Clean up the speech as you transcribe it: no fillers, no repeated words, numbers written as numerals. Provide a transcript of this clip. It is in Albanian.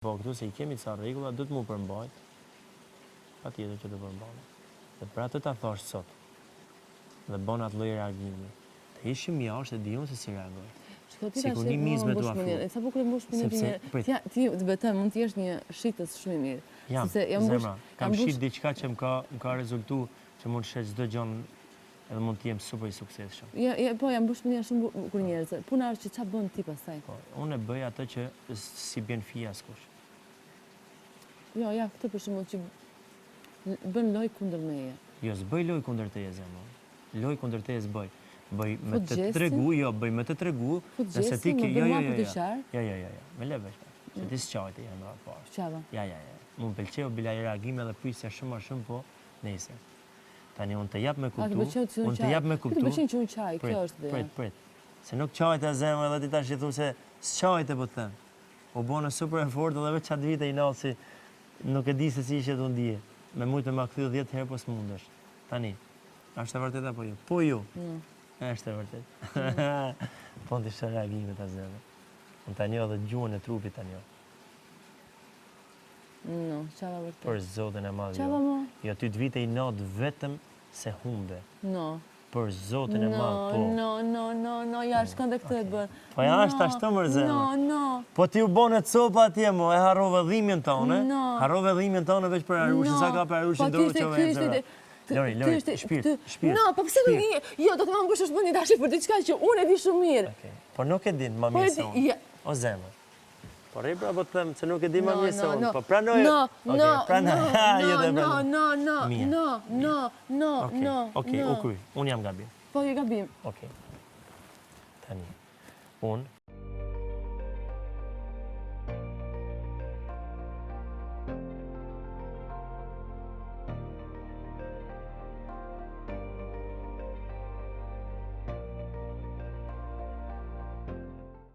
Po këtu se i kemi ca rregulla, duhet mu përmbajt, patjetër që do përmbahem. Dhe për atë ta thash sot, dhe bën atë lloj reagimi. Të ishim jashtë e di unë se si reagoj. Shiko ti Sikur një mizë me t'u afru. Sa bukur e mbush mendjen Sepse, ti. prit. Ti ti të betoj, mund të jesh një shitës shumë i mirë. Jam, Sepse jam mbush, zemra, kam mbush shit diçka që më ka, më ka rezultu që mund të shes çdo gjë edhe mund të jem super i suksesshëm. Ja, ja, po, jam mbush mendjen shumë bukur njerëzve. Puna është që ça bën ti pastaj. Po, unë e bëj atë që s'i bjen fije askush. Jo, ja, këtë për shembull që bën lojë kundër meje. Jo, s'bëj lojë kundër teje zemër. Lojë kundër teje s'bëj. Bëj me Fut të gjestin. tregu, jo, bëj me të tregu, Fut nëse ti gjestin, ke, më jo, bën jo, mua jo, për të jo. qarë. Jo, jo, jo, jo. Me le veç pak. Se ti s'qajte ja në radhë parë. Qava. Ja, ja, ja. Mu më pëlqeu bila i reagime dhe prisja shumë ma shumë, po nejse. Tani unë të jap me A, të kuptu, pëlqeu që unë unë të qaj. jap me Ty të kuptu. pëlqen që unë qaj, kjo Prit, është ideja. prit, prit. Se nuk qajte zemër edhe ti tash i thu se s'qajte po të them. U bone super e fortë edhe veç atë vite i natë si nuk e di se si ishe tu ndje. Me mujtë me ma kthy 10 herë po s'mundesh. Tani, është e vërtet apo jo? Po jo. Mm. Është e vërtet. Po në të shë reagimet a zemër. Unë ta njoh edhe gjuhën e trupit ta njoh. No, qava vërtet. Për zotin e madh jo. Qava mo? Jo, ty të vite i natë vetëm se humbe. No. Për zotin e madh, po. No, no, no, no, ja, shkon dhe këtë e bën. Po ja, është ashtu mër zemër. No, no. Po ti u bone copa atje mo, e harrove dhimbjen tone. No. Harrove dhimbjen tone veç për Arushin, No. sa ka për Arushin Po, dorë ky ishte- çove ky e ishte- zemra. Lori, ky Lori, ishte- shpirt, ky- shpirt. No, po pse do shpirt. një? Jo, do të ma mbushësh mendjen tash për diçka që unë e di shumë mirë. Okej. Po nuk e din ma Po e mirë di, se unë. ja. O zemër. Po rri pra po të them se nuk e di ma mirë se No, unë. no, Po pranoj. No, Okej, no, pranoj. no, Ha, jo, no, dhe no, pranoj. no, no, Mirë. no, no, no, Okej, no, okej, no. u kry. Unë jam gabim. Po, je gabim. Okej. Tani, unë.